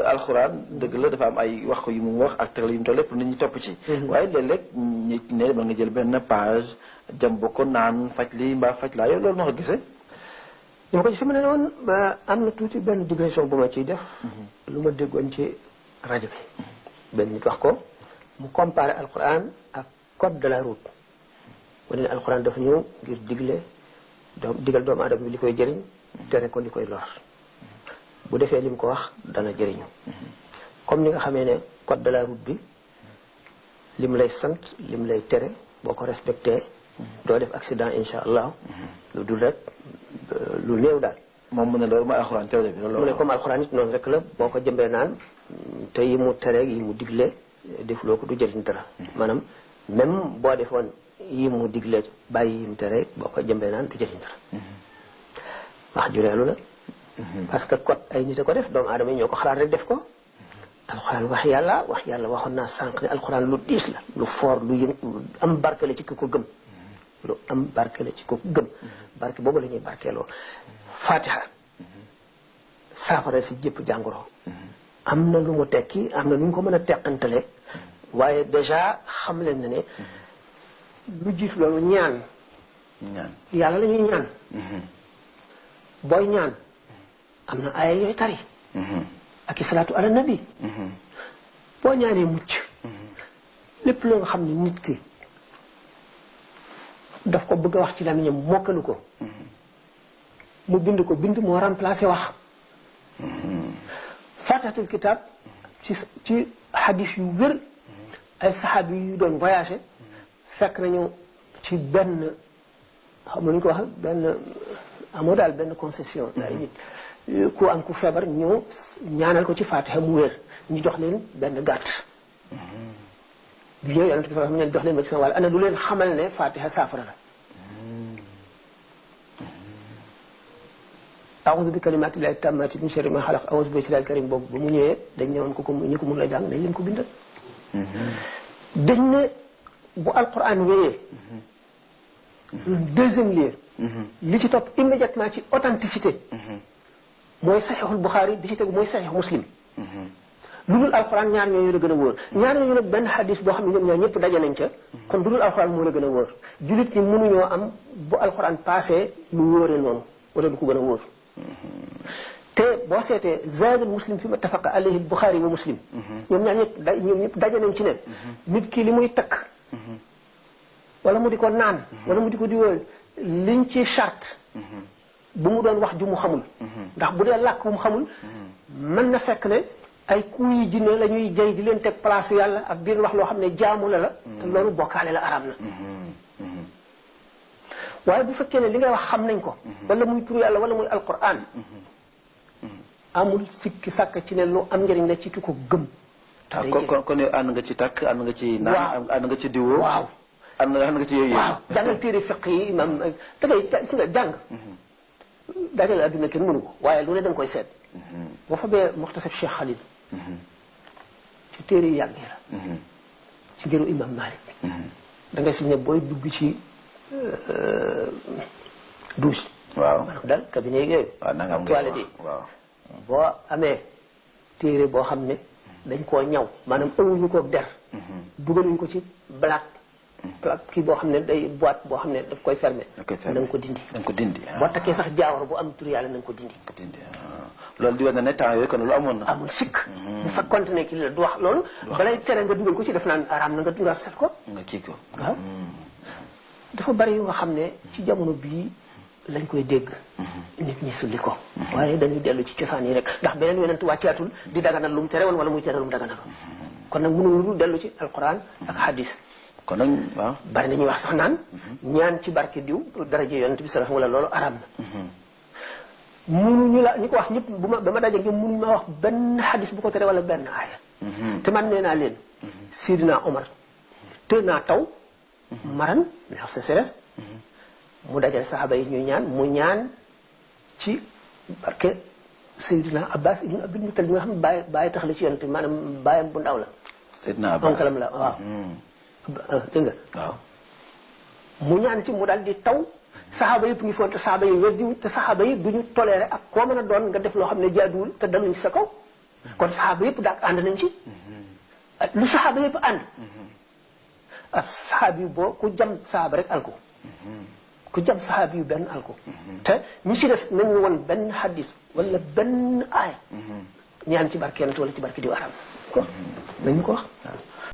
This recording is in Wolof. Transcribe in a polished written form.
alxuraan dëgg la dafa am ay wax ko yu mu wax ak tegal yu mu toll lépp nit ñi topp ci. waaye léeg-léeg nit ne mën nga jël benn page dem ba ko naan faj lii mbaa faj laa yow loolu noo ko gisee. li ma ko gisee ma ne woon am na tuuti benn digression bu ma ciy def. lu ma déggoon ci rajo bi. benn nit wax ko mu comparé alxuraan ak code de la route. mu ne alxuraan dafa ñëw ngir digal doomu aadama bi li koy jëriñ. tere ko li koy lor. bu defee lim ko wax dana jëriñu. comme ni nga xamee ne code de la route bi lim lay sant lim lay tere boo ko respecté doo def accident insha allah. lu dul rek lu néew daal. moom mu ne loolu mooy alxuraan tere bi loolu. mu ne comme alxuraan it noonu rek la boo ko jëmbee naan te yi mu tere yi mu digle defuloo ko du jëriñ dara. maanaam même boo defoon yi mu digle bàyyi yi mu tere boo ko jëmbee naan du jëriñ dara. wax jureelu la. parce que code ay nit a ko def doomu aadama yi ñoo ko xalaat rek def ko. alxuraan wax yàlla waxoon naa sànq ne alxuraan lu diis la lu fort lu am barke la ci ki ko gëm. lu am barke la ci ko gëm. barke boobu la ñuy barkeeloo. fatiha saafara si jëpp jàngoro. am na lu mu tekki am na lu ñu ko mën a teqantale. waaye déjà xam leen na ne lu jiitu loolu ñaan. yàlla la ñuy ñaan. booy ñaan am na aaya yooyu tari. ak i salaatu ala nabi. boo ñaanee mucc. lépp loo nga xam ne nit ki daf ko bëgg a wax ci làmmiñam mokkalu ko. mu bind ko bind moo remplacé wax. fatihatul kitab ci hadis yu wér ay saxaabi yu doon voyagé fekk nañu ci benn xam nga nu ñu ko wax benn amoo daal benn concession. ay nit ku am ku feebar ñëw ñaanal ko ci fatiha mu wér ñu jox leen benn gàtt. bi ñëw yonent bi sallallahu alayhi wasallam jox leen ba ci sama wàll ana du leen xamal ne fatiha saafara la. a'uuzu bi kalimaatillaahi taammaati min sharri maa xalaq a'uuzu bi wajhillaahi karim boobu ba mu ñëwee dañ ñëwoon ko ñi ko mun la jàng dañ leen ko bindal. dañ ne bu alquran wéyee. deuxième lieu. li ci topp immédiatement ci authenticité. mooy saxiixul Buxaari bi ci tegu mooy saxiix Muslim. lu dul alquran ñaar ñooñu la gën a wóor ñaar ñooñu nag benn xadis boo xam ne ñoom ñaar ñëpp daje nañ ca. kon lu dul alquran moo la gën a wóor. jullit ñi mënuñoo am bu alquran passé lu wóoree noonu wala lu ko gën a wóor. te boo seetee zaadul muslim fi ma tafaqa alayhi Buxaari wa Muslim. ñoom ñëpp daje nañ ci ne. nit ki li muy takk. wala mu di ko naan. wala mu di ko diwoo liñ ci charte. bu mu doon wax ju mu xamul. ndax bu dee làkk bu mu xamul. mën na fekk ne ay kuy yi jinne la ñuy jëy di leen teg place yàlla ak di leen wax loo xam ne jaamu la. te loolu bokkaale la araam na. waaye bu fekkee ne li ngay wax xam nañ ko. wala muy turu yàlla wala muy alquran. amul sikki sàkk ci ne lu am njëriñ la ci ki ko gëm. kon yow ànd nga ci takk ànd nga ci naan ànd nga ci diwoo. waaw ànd nga ci yooyu. waaw jàngal téere fiq yi imam da ngay si nga jàng. dajale adduna kenn mënu ko waaye lu ne da nga koy seet. boo fa bee muxtasab Cheikh Khalil. ci téere yi yàgg la. ci ngëru imam Malik. da ngay si ne booy dugg ci douche. waaw maanaam daal cabinet yooyu. waaw na nga am toilette yi waaw. boo amee téere boo xam ne dañ koo ñaw maanaam ëwuñu ko der. dugaluñu ko ci black kii boo xam ne day boîte boo xam ne daf koy fermer. na nga ko dindi. na nga ko dindi. boo takkee sax jaawar bu am tur yàlla na nga ko dindi. loolu di wane ne temps yooyu kon lu amoon na. amul sikk. bu fekkoon ne kii la du wax loolu. balay tere nga dugal ko ci def naan araam na nga set ko. nga kii ko. waaw dafa bari yu nga xam ne ci jamono bii lañ koy dégg. nit ñi sulli ko. waaye dañuy dellu ci cosaan yi rek ndax beneen yonent wàccaatul di daganal lu mu tere woon wala muy tere lu mu daganal. kon nag mënuñu dellu ci alquran ak hadis. kon nag waaw. bari na ñuy wax sax naan. ñaan ci barke diw daraje yonent bi sallallahu alayhi wa sallam wala loolu araam na. mënuñu la ñi ko wax ñëpp ba ma daje ñoom mënuñu ma wax benn hadis bu ko tere wala benn aaya. te man nee naa leen. Sidina Omar te naa taw. maran neex sa seres. mu dajale saxaaba yi ñuy ñaan mu ñaan ci barke Seydina Abbas ibn Abdul Muttalib bi nga xam ne bàyyi tax la ci yonent maanaam bàyyam bu ndaw la. Seydina Abbas onkalam la waaw. dégg nga. waaw. mu ñaan ci mu daal di taw saxaaba yëpp ngi foon te saxaaba yi weddi te saxaaba yi duñu toléré ak koo mën a doon nga def loo xam ne jaaduwul te daluñ ci sa kaw. kon saxaaba yëpp daal ànd nañ ci lu saxaaba yëpp ànd ab saxaabi yu boo ku jam saxaaba rek alko ku jam saxaabi yu benn alko te ñu si des nañu woon benn xadis wala benn aaya ñaan ci barke yonent wala ci barke diw arab ko nañu ko wax